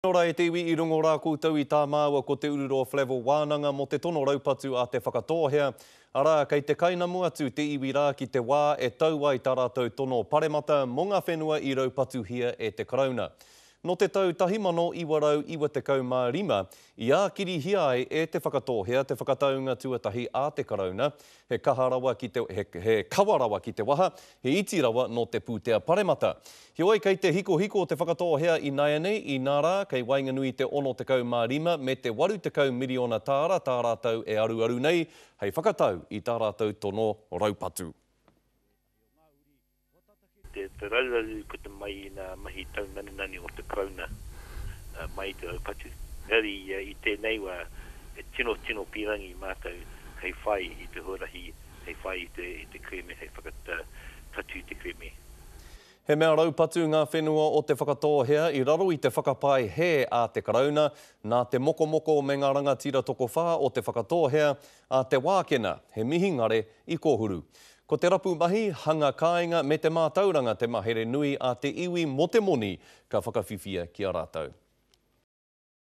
Nō rā e te iwi i rongo rā koutou i tā māua ko Te Ururoa Flavell wānanga mō te tono raupatu a Te Whakatōhea, arā, kei te kainamu atu te iwi rā ki te wā e tau ai tā rātou tono paremata mō ngā whenua i raupatuhia e te Karauna. Nō te tau 1995 i ākirihia ai e Te Whakatōhea te whakataunga tuatahi a te Karauna, he kaha rawa ki te, he, he kawa rawa ki te waha, he iti rawa nō te pūtea paremata. Heoi, kei te hikohiko Te Whakatōhea ināianei, inā rā, kei waenganui i te 65 me te 80 miriona tāra tā rātou e aruaru nei hei whakatau i tā rātou tono raupatu. Te raruraru i puta mai i ngā mahi taunanunani o te Karauna mai i te raupatu. Engari i tēnei wā e tino tino pīrangi mātou hei whai i te huarahi, hei whai i te kerēme, hei whakatatū i te kerēme. He mea raupatu ngā whenua o Te Whakatōhea i raro i te whakapae hē a te Karauna, nā te mokomoko me ngā rangatira tokowhā o Te Whakatōhea, a Te Wākena, he mihingare i kōhuru. Ko te rapu mahi, hanga kāinga me te mātauranga te mahere nui a te iwi mō te moni ka whakawhiwhia ki a rātou.